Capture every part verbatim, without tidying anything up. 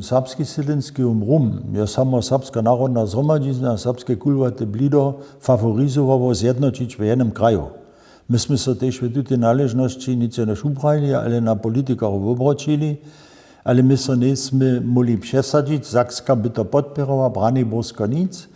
Serbski sydlinski rum je samo serbska narodna zhromadźizna a serbske kulwaty blido favorizowało zjednoćić w jednym kraju. My smy so tež w tutej naležnosći nic jenož uprajili, ale na politikarjow wobroćili, ale my so njejsmy móhli přesadźić, Sakska by to podpěrała, Braniborsko nic.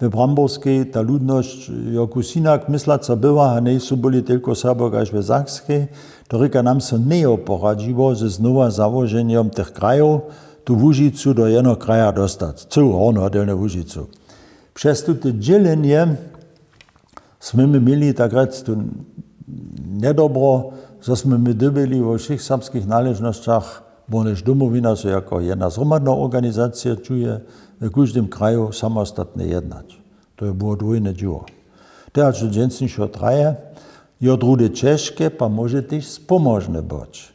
W Bramborskej ta ludnosć jo kus hinak mysleca była a njejsu byli telko Serbo kaž w Sakskej. To rěka, nam so njejo poradźiło ze znowa załoženjom tych krajow tu Łužicu do jeno kraja dostac, cyłu Hornu a Delnju Łužicu. Přez tute dźělenje smy my měli tak rjec tu njedobro, zo smy my dyrbjeli wo wšěch serbskich naležnosćach, bo než Domowina so jako jedna zhromadna organizacija čuje, w kóždym kraju samostatnje jednać. To je było dwójne dźěło. Tež do dźensnišeho traje. Jo druhde ćežke pa móže tež spomožne być.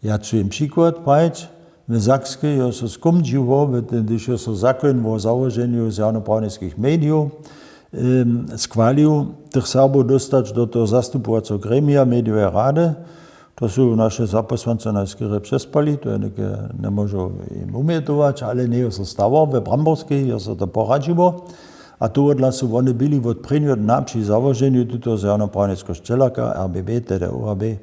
Ja chcu jim přikład prajić. W Sakskej jo so skomdźiło, hdyž jo so zakon wo załoženju zjawnoprawnjskich medijow schwalił, tych Serbow dóstać do toho zastupowaceho gremija medijoweje rady. To su naše zapósłance najskerje přespali, to je něke, njemóžu jim umjetować, ale njejo so stało. We Bramborskej jo so to poradźiło. A tohodla su wone byli wot prěnjeho dna při załoženju tutoho zjawnoprawnjeskeho sćelaka R B B, td O R B,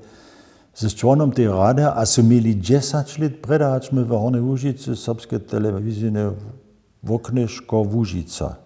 ze čłonom teje rady a su měli dźesać lět prjedy hač my w Hornjej Łužicy serbske telewizijne woknješko Łužica.